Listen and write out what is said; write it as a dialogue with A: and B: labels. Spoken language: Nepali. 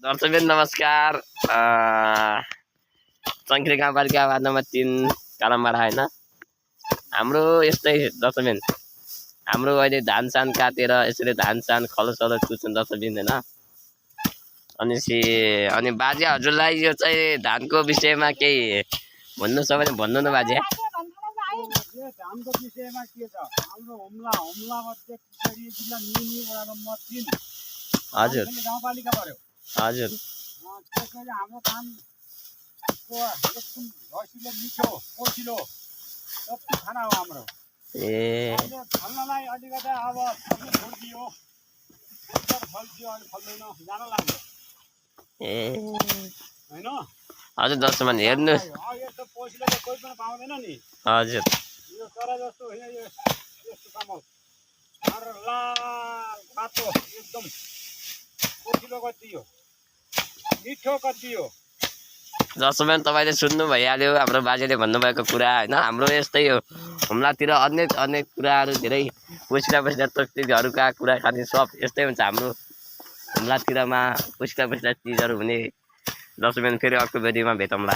A: दर्शकबिन नमस्कार। चङ्क्रे गाउँपालिका वार्ड नम्बर 3 कालामबाडा होइन हाम्रो यस्तै दर्शकबिन हाम्रो अहिले धान सान काटेर यसरी धान सान खलो कुछन् दर्शकबिन होइन। अनि बाजे हजुरलाई यो चाहिँ धानको विषयमा केही भन्नु छ भने भन्नु न बाजे।
B: धानको विषयमा के छ हाम्रो हुम्ला मध्ये पुछडी जिल्ला निनी वडा नम्बर 3
A: हजुर
B: गाउँपालिका पर्यो।
A: हजुर
B: त्यसैले हाम्रो धानको एकदम रसिलो मिठो पोसिलो सबै खाना हो हाम्रो। फल्नलाई अलिकता अब फल्नु छोडिदियो फल्दियो अहिले फल्दैन जान लाग्यो होइन।
A: हजुर दर्शकबिन हेर्नुहोस्
B: यस्तो पोसिलो त कोही पनि पाउँदैन नि।
A: हजुर
B: यो चरा जस्तो होइन यो यस्तो कमल र लाल पातो एकदम पोसिलो कति हो मिठो कति हो।
A: दर्शकबिन तपाईँले सुन्नु भइहाल्यो हाम्रो बाजेले भन्नुभएको कुरा होइन। हाम्रो यस्तै हो हुम्लातिर अनेक कुराहरू धेरै पोसिला चिजहरूका कुरा खाने सब यस्तै हुन्छ हाम्रो हुम्लातिरमा पोसिला चिजहरू हुने। दर्शकबिन फेरि अर्को भिडियोमा भेटौँला।